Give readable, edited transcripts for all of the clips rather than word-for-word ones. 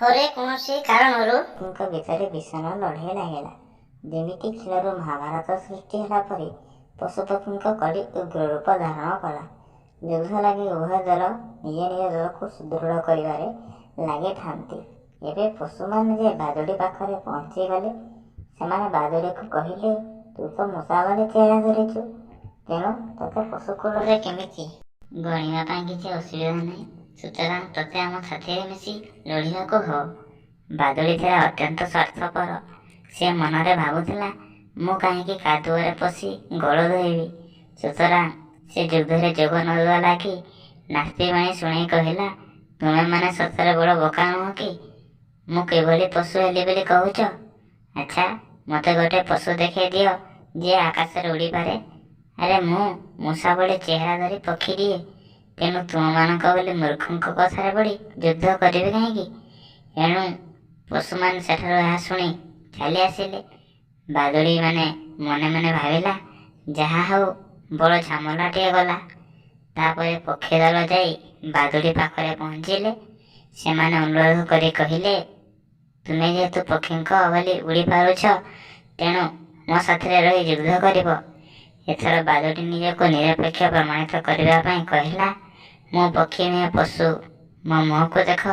ଥରେ କୌଣସି କାରଣରୁ ପକ୍ଷୀଙ୍କ ଭିତରେ ଭୀଷଣ ଲଢ଼େଇ ଲାଗିଲା। ଯେମିତି ଖେଳରୁ ମହାଭାରତ ସୃଷ୍ଟି ହେଲା ପରି ପଶୁପକ୍ଷୀଙ୍କ କଳି ଉଗ୍ରରୂପ ଧାରଣ କଲା। ଯୁଦ୍ଧ ଲାଗି ଉଭୟ ଦଳ ନିଜ ନିଜ ଦଳକୁ ସୁଦୃଢ଼ କରିବାରେ ଲାଗିଥାନ୍ତି। ଏବେ ପଶୁମାନେ ଯାଇ ବାଦୁଡ଼ି ପାଖରେ ପହଞ୍ଚିଗଲେ। ସେମାନେ ବାଦୁଡ଼ିକୁ କହିଲେ, ତୁ ତ ମୂଷା ଭଳି ଚେହେରା ଧରିଛୁ, ତେଣୁ ତୋତେ ପଶୁକୁଳରେ କେମିତି ଗଣିବା ପାଇଁ କିଛି ଅସୁବିଧା ନାହିଁ। ସୁତରାଂ ତୋତେ ଆମ ସାଥିରେ ମିଶି ଲଢ଼ିବାକୁ ହେବ। ବାଦୁଡ଼ି ଥିଲା ଅତ୍ୟନ୍ତ ସ୍ୱାର୍ଥପର। ସେ ମନରେ ଭାବୁଥିଲା, ମୁଁ କାହିଁକି କାଦୁଅରେ ପଶି ଗୋଡ଼ ଧୋଇବି? ସୁତରାଂ ସେ ଯୁଦ୍ଧରେ ଯୋଗ ନ ଦେବା ଲାଗି ନାସ୍ତିବାଣୀ ଶୁଣାଇ କହିଲା, ତୁମେମାନେ ସତରେ ବଡ଼ ବୋକା ନୁହଁ କି? ମୁଁ କିଭଳି ପଶୁ ହେଲି ବୋଲି କହୁଛ? ଆଚ୍ଛା, ମୋତେ ଗୋଟିଏ ପଶୁ ଦେଖାଇ ଦିଅ ଯିଏ ଆକାଶରେ ଉଡ଼ିପାରେ। ଆରେ ମୁଁ ମୂଷା ଭଳି ଚେହେରା ଧରି ପକ୍ଷୀଟିଏ। ତେଣୁ ତୁମମାନଙ୍କ ଭଳି ମୂର୍ଖଙ୍କ କଥାରେ ପଡ଼ି ଯୁଦ୍ଧ କରିବି କାହିଁକି? ଏଣୁ ପଶୁମାନେ ସେଠାରୁ ଏହା ଶୁଣି ଚାଲି ଆସିଲେ। ବାଦୁଡ଼ିମାନେ ମନେ ମନେ ଭାବିଲା, ଯାହା ହେଉ ବଡ଼ ଝାମେଲାଟିଏ ଗଲା। ତାପରେ ପକ୍ଷୀ ଦଳ ଯାଇ ବାଦୁଡ଼ି ପାଖରେ ପହଞ୍ଚିଲେ। ସେମାନେ ଅନୁରୋଧ କରି କହିଲେ, ତୁମେ ଯେହେତୁ ପକ୍ଷୀଙ୍କ ଭଳି ଉଡ଼ିପାରୁଛ, ତେଣୁ ମୋ ସାଥିରେ ରହି ଯୁଦ୍ଧ କରିବ। ଏଥର ବାଦୁଡ଼ି ନିଜକୁ ନିରପେକ୍ଷ ପ୍ରମାଣିତ କରିବା ପାଇଁ କହିଲା, ମୁଁ ପକ୍ଷୀ ନୁହେଁ ପଶୁ। ମୋ ମୁହଁକୁ ଦେଖ।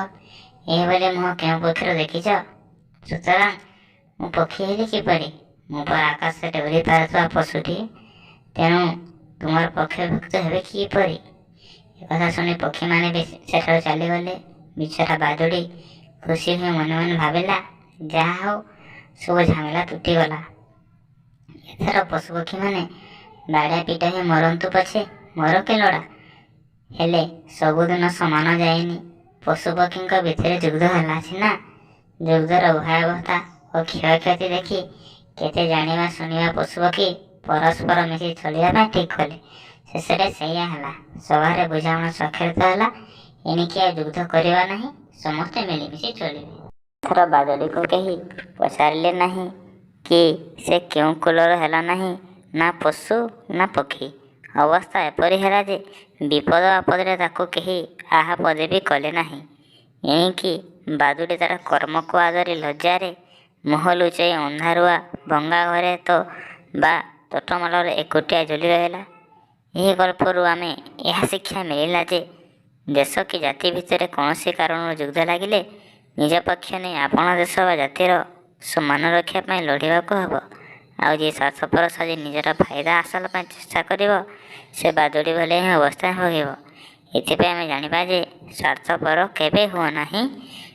ଏହିଭଳି ମୁହଁ କେଉଁ ପକ୍ଷୀର ଦେଖିଛ? ସୁତରାଂ ମୁଁ ପକ୍ଷୀ ହେଲି କିପରି? ମୁଁ ପରା ଆକାଶରେ ଉଡ଼ିପାରୁଥିବା ପଶୁଟିଏ। ତେଣୁ ତୁମର ପକ୍ଷଭୁକ୍ତ ହେବି କିପରି? ଏକଥା ଶୁଣି ପକ୍ଷୀମାନେ ବି ସେଠାରୁ ଚାଲିଗଲେ। ବିଚରା ବାଦୁଡ଼ି ଖୁସି ହୋଇ ମନେ ମନେ ଭାବିଲା, ଯାହା ହେଉ ସବୁ ଝାମେଲା ତୁଟିଗଲା। ଏଥର ପଶୁପକ୍ଷୀମାନେ ବାଡ଼ିଆ ପିଟା ହୋଇ ମରନ୍ତୁ ପଛେ ମୋର କି ଲୋଡ଼ା? ହେଲେ ସବୁଦିନ ସମାନ ଯାଏନି। ପଶୁପକ୍ଷୀଙ୍କ ଭିତରେ ଯୁଦ୍ଧ ହେଲା ସିନା, ଯୁଦ୍ଧର ଭୟାବହତା ଓ କ୍ଷୟକ୍ଷତି ଦେଖି କେତେ ଜାଣିବା ଶୁଣିବା ପଶୁପକ୍ଷୀ ପରସ୍ପର ମିଶି ଚଳିବା ପାଇଁ ଠିକ୍ କଲେ। ଶେଷରେ ସେଇଆ ହେଲା। ସଭାରେ ବୁଝାମଣା ସ୍ୱାକ୍ଷରିତ ହେଲା, ଏଣିକି ଆଉ ଯୁଦ୍ଧ କରିବା ନାହିଁ, ସମସ୍ତେ ମିଳିମିଶି ଚଳିବେ। ଏଥର ବାଦୁଡ଼ିକୁ କେହି ପଚାରିଲେ ନାହିଁ କି ସେ କେଉଁ କୁଳର ହେଲା ନାହିଁ, ନା ପଶୁ ନା ପକ୍ଷୀ। ଅବସ୍ଥା ଏପରି ହେଲା ଯେ ବିପଦ ଆପଦରେ ତାକୁ କେହି ଆହା ପଦେ ବି କଲେ ନାହିଁ। ଏଣିକି ବାଦୁଡ଼ି ତା'ର କର୍ମକୁ ଆଦରି ଲଜ୍ଜାରେ ମୁହଁ ଲୁଚାଇ ଅନ୍ଧାରୁଆ ଭଙ୍ଗା ଘରେ ତ ବା ତୋଟାମାଳରେ ଏକୁଟିଆ ଝୁଲି ରହିଲା। ଏହି ଗଳ୍ପରୁ ଆମେ ଏହା ଶିକ୍ଷା ମିଳିଲା ଯେ ଦେଶ କି ଜାତି ଭିତରେ କୌଣସି କାରଣରୁ ଯୁଦ୍ଧ ଲାଗିଲେ ନିଜ ପକ୍ଷ ନେଇ ଆପଣା ଦେଶ ବା ଜାତିର ସମ୍ମାନ ରକ୍ଷା ପାଇଁ ଲଢ଼ିବାକୁ ହେବ। ଆଉ ଯିଏ ସ୍ୱାର୍ଥପର ସାଜି ନିଜର ଫାଇଦା ହାସଲ ପାଇଁ ଚେଷ୍ଟା କରିବ, ସେ ବାଦୁଡ଼ି ଭଳି ହିଁ ଅବସ୍ଥା ଭୋଗିବ। ଏଥିପାଇଁ ଆମେ ଜାଣିବା ଯେ ସ୍ୱାର୍ଥପର କେବେ ହୁଅ ନାହିଁ।